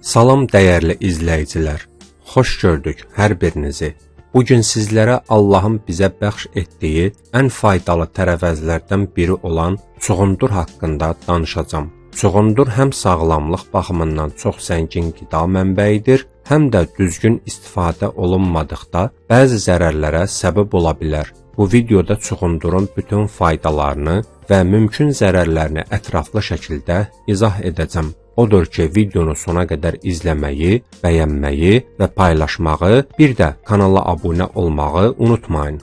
Salam dəyərli izləyicilər. Xoş gördük hər birinizi. Bu gün sizlərə Allahın bizə bəxş etdiyi ən faydalı tərəvəzlərdən biri olan çuğundur haqqında danışacağam. Çuğundur həm sağlamlıq baxımından çox zəngin qida mənbəyidir, həm də düzgün istifadə olunmadıqda bəzi zərərlərə səbəb ola bilər. Bu videoda çuğundurun bütün faydalarını və mümkün zərərlərini ətraflı şəkildə izah edəcəm. Odur ki, videonu sona qədər izləməyi, bəyənməyi və paylaşmağı, bir də kanala abunə olmağı unutmayın.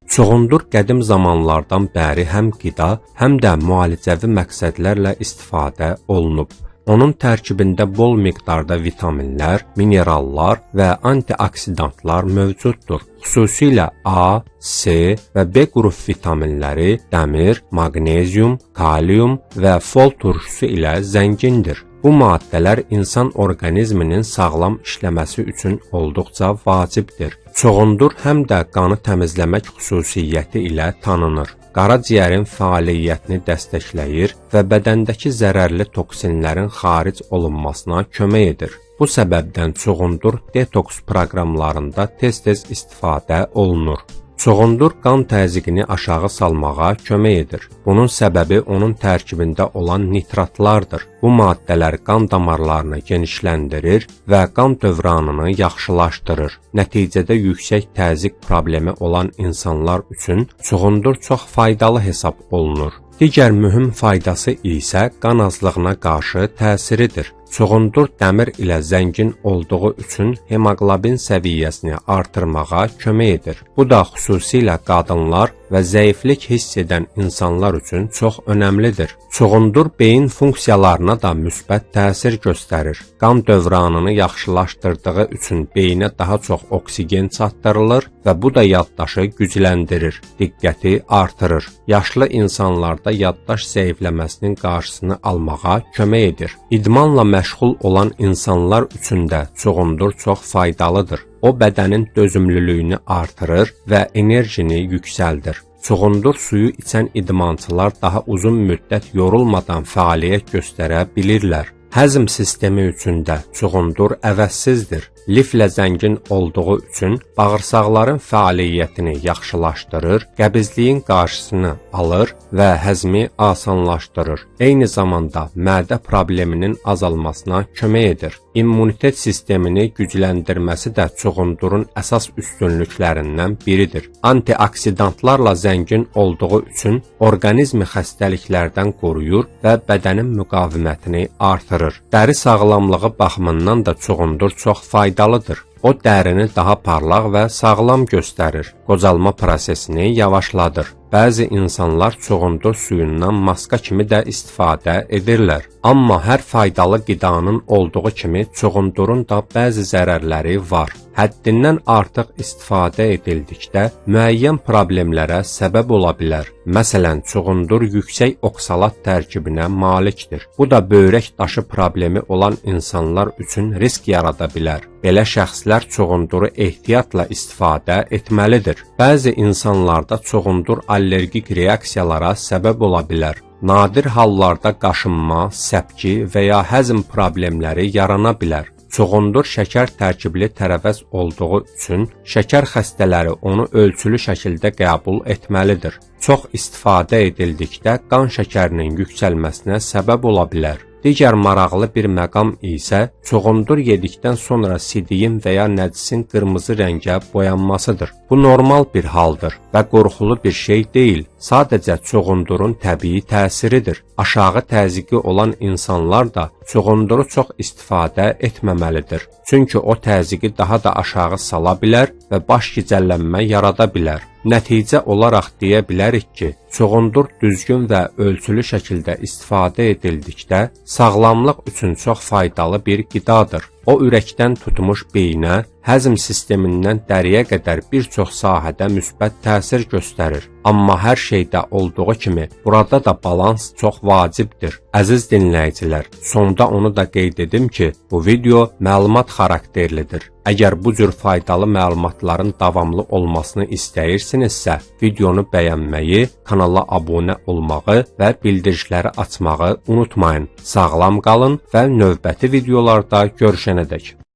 Çuğundur qədim zamanlardan bəri həm qida, həm də müalicəvi məqsədlərlə istifadə olunub. Onun tərkibində bol miqdarda vitaminlər, minerallar və antioksidantlar mövcuddur. Xüsusilə A, C və B qrup vitaminləri, dəmir, maqnezium, kalium və fol turşusu ilə zəngindir. Bu maddələr insan orqanizminin sağlam işləməsi üçün olduqca vacibdir. Çuğundur həm də qanı təmizləmək xüsusiyyəti ilə tanınır. Qaraciyərin fəaliyyətini dəstəkləyir və bədəndəki zərərli toksinlərin xaric olunmasına kömək edir. Bu səbəbdən çuğundur detoks proqramlarında tez-tez istifadə olunur. Çuğundur qan təzyiqini aşağı salmağa kömək edir. Bunun səbəbi onun tərkibində olan nitratlardır. Bu maddələr qan damarlarını genişləndirir və qan dövranını yaxşılaşdırır. Nəticədə yüksək təzyiq problemi olan insanlar üçün çuğundur çox faydalı hesab olunur. Digər mühüm faydası isə qan azlığına qarşı təsiridir. Çuğundur dəmir ilə zəngin olduğu üçün hemoqlobin səviyyəsini artırmağa kömək edir. Bu da xüsusilə qadınlar və zəiflik hiss edən insanlar üçün çox önəmlidir. Çuğundur beyin funksiyalarına da müsbət təsir göstərir. Qan dövranını yaxşılaşdırdığı üçün beyinə daha çox oksigen çatdırılır və bu da yaddaşı gücləndirir, diqqəti artırır. Yaşlı insanlarda yaddaş zəifləməsinin qarşısını almağa kömək edir. İdmanla məşğul olan insanlar üçün də çuğundur çox faydalıdır. O bədənin dözümlülüyünü artırır və enerjini yüksəldir. Çuğundur suyu içən idmançılar daha uzun müddət yorulmadan fəaliyyət göstərə bilirlər. Həzm sistemi üçün də çuğundur əvəzsizdir. Liflə zəngin olduğu üçün bağırsaqların fəaliyyətini yaxşılaşdırır, qəbizliyin qarşısını alır və həzmi asanlaşdırır. Eyni zamanda mədə probleminin azalmasına kömək edir. İmmunitet sistemini gücləndirməsi də çuğundurun əsas üstünlüklərindən biridir. Antioksidantlarla zəngin olduğu üçün orqanizmi xəstəliklərdən qoruyur və bədənin müqavimətini artırır. Dəri sağlamlığı baxımından da çuğundur çox faydalıdır. O dərini daha parlaq və sağlam göstərir. Qocalma prosesini yavaşladır. Bəzi insanlar çuğundur suyundan maska kimi də istifadə edirlər. Amma hər faydalı qidanın olduğu kimi çuğundurun da bəzi zərərləri var. Həddindən artıq istifadə edildikdə müəyyən problemlərə səbəb ola bilər. Məsələn, çuğundur yüksək oksalat tərkibinə malikdir. Bu da böyrək daşı problemi olan insanlar üçün risk yarada bilər. Belə şəxslər çuğunduru ehtiyatla istifadə etməlidir. Bəzi insanlarda çuğundur allergik reaksiyalara səbəb ola bilər. Nadir hallarda qaşınma, səpki və ya həzm problemləri yarana bilər. Çuğundur şəkər tərkibli tərəvəz olduğu üçün şəkər xəstələri onu ölçülü şəkildə qəbul etməlidir. Çox istifadə edildikdə qan şəkərinin yüksəlməsinə səbəb ola bilər. Digər maraqlı bir məqam isə çuğundur yedikdən sonra sidiyin və ya nəcisin qırmızı rəngə boyanmasıdır. Bu normal bir haldır və qorxulu bir şey deyil. Sadəcə çuğundurun təbii təsiridir. Aşağı təzyiqi olan insanlar da çuğunduru çox istifadə etməməlidir. Çünki o təzyiqi daha da aşağı sala bilər və baş gicəllənmə yarada bilər. Nəticə olaraq deyə bilərik ki, çuğundur düzgün və ölçülü şəkildə istifadə edildikdə sağlamlıq üçün çox faydalı bir qidadır. O ürəkdən tutmuş beyinə, həzm sistemindən dəriyə qədər bir çox sahədə müsbət təsir göstərir. Amma hər şeydə olduğu kimi burada da balans çox vacibdir. Əziz dinləyicilər, sonda onu da qeyd edim ki, bu video məlumat xarakterlidir. Əgər bu cür faydalı məlumatların davamlı olmasını istəyirsinizsə, videonu bəyənməyi, kanala abunə olmağı və bildirişləri açmağı unutmayın. Sağlam qalın və növbəti videolarda görüşənədək.